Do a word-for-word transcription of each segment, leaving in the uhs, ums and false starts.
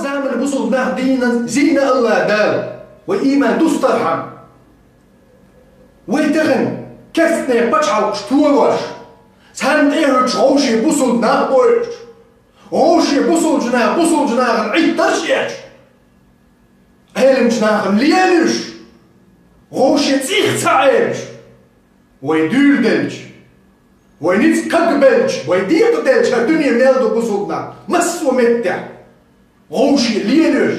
заман бусулба нах дийна зийна Аллах Дала, вай иман дустархьама. Вай тахан керстаний пачхьалкхаш товараш, царна тӀехӀуьттуш гӀовший бусулба нах бойуш, гӀовший бусулба нах, бусулба нахана Ӏиттарш еш, Ӏеламчу нахана лелаш, гӀовший цӀих ца Ӏелаш, вай дуьйладелча, вай ницкъ кагбелча, вай декъаделча хӀара дуьне мел ду бусулба нах, массо а меттехь. ГӀовший лелаш,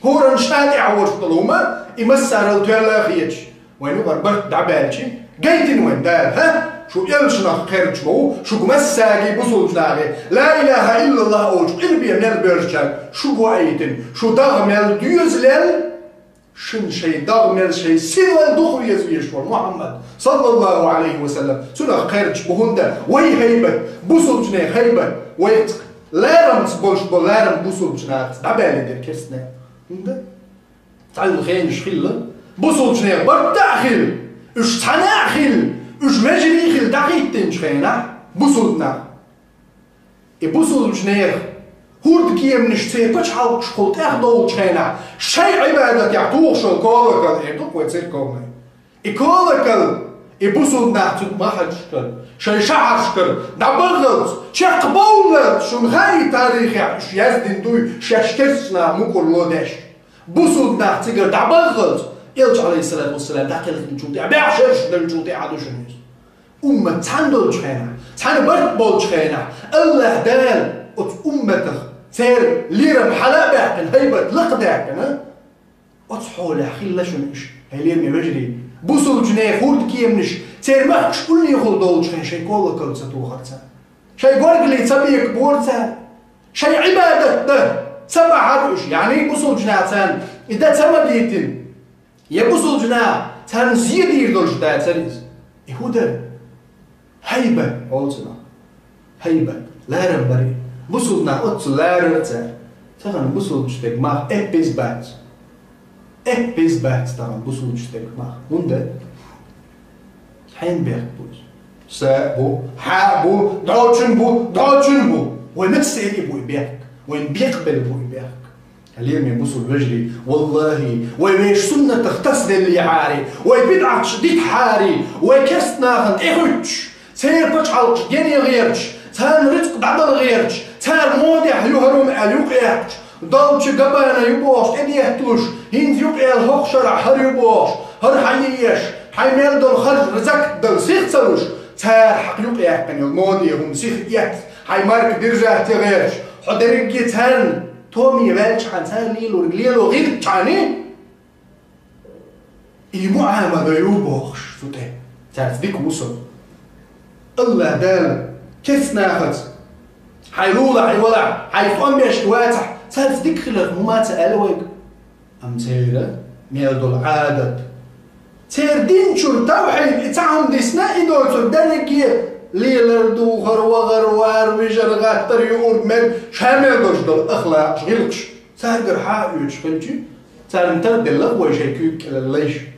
хӀоранна ша тӀехь а волуш долу хӀума, и массарал тоьлла а хеташ, вайн юкъара барт дӀабаьлча, гайтина вайн Дала, хӀа? Шу элчанах кхерчаш ма ву, шуьга массаьрга бусулба нахе, ла илаха иллаллах олучу къилбе мел боьрзучаьрга, шуьга ваийтина, шу дагӀа мел доьзалел, шуна шайн дагӀа мел шайн синвал дукха веза везаш волу Мухьаммад, саллаллаху Ӏалайхи ва саллам, цунах кхерчаш бу, хӀунда вай хӀайбат, бусулбачунийн хӀайбат, вай ларамца болуш болу ларам бусулбачу нахаца дӀабаьлла дара керстаний. ХӀунда? Цхьаьна хенаш хилла, бусулбачунех барт а хилла, уьш цхьаьна а хилла, уьш вежарий хилла дӀахӀиттинчу хенахь, бусулба нах. И бусулбачу нехан хӀордкеманаш церан пачхьалкхашкахула тӀехдовлучу хенахь, шайн Ӏибадатехь тухуш йолу колокол эр ду вай церковной. И колокол, и бусулба нах цуьнга ма хьаьжча, шайн шахьаршкара дӀабаххалц, чекхбовллалц, шуна хаьий тарихехь уьш яздина дуй, шаьш керстаний мукъарло деш. Бусулба нах цигара дӀабаххалц, Элча, Ӏалайхиссалату вассалам, дӀакхелхинчул тӀаьхьа, бӀе шераш девллачул тӀаьхьа ду шуна иза. Уммат цхьаьна долчу хенахь, цхьаьна барт болчу хенахь, Аллах Дала оцу умматах церан лерам хьала а баьккхина, хӀайбат лакха а даьккхина, оцу хьолехь хилла шуна уьш, хьайн лераме вежарий. Бусулбачу нехан хӀордкеманаш церан махкаш уллехула долчу хенахь шайн колокол ца тухара цара. Шайн горгали ца бекабора цара. Шайн Ӏибадат дан ца бахьара уьш, яъни бусулбачу наха царна и дан ца магийтина. Я бусулбачу наха царна зен дийр долуш дацара иза. И хӀун дара? ХӀайбат олу цунах. ХӀайбат. Ларам бара и. Бусулба нах оццул ларара цара. Тахана бусулбачу стеган мах эппиз бац. Эппиз бац тахана бусулбачу стеган мах. ХӀунда? Хьенан бехк бу иза? Сан а бу, хьан а бу, дӀочун бу, дӀочун бу. Вайн массеран а бу и бехк. Вайн бекхбелла бу и бехк. Лераме бусулба вежарий, валлахӀи, вай вешан суннатах тасаделлехьара, вай бидӀаташ дитахьара, вай керстанашна тӀехӀуьттуш, церан пачхьалкхаш гене гӀерташ, царна рицкъ дӀадала гӀерташ, цара модехь ю хӀара хӀума аьлла юкъаяьккхича, долчу габана ю бохуш тӀедетталуш, хӀинца юкъаяьлла хӀокху шарахь хӀара ю бохуш, хӀара хьан еш, хьайн мел долу харж закат дала сиха ца луш, цара хьакха юкъаяьккхина йолу моде хӀума сиха эцна, хьайн марка держать ян гӀерташ, хьо дерриге царна томе ваьлчхьана, цара лелорг лело гӀиртчхьана, и муӀамала ю бохуш цу тӀе. Цаьрца дика ву со. Аллах Дала керстанашца, хьайн лулахь и валахь, хьайн тӀом беш и вацахь, цаьрца дика хиларх хӀума ца аьлла вайга. Амма церан мел долу Ӏадат, церан динчуьра тавхьид и цхьа хӀума дисна, и доцург дерриге лелар, духар, вахар, вар, вижар, гӀаттар, юург, мег, ша мел долуш долу ахлакъаш, гӀиллакхаш цаьргара хьа а оьцуш хилча, царна тарделла вай шайн куьйга кӀелаллайш.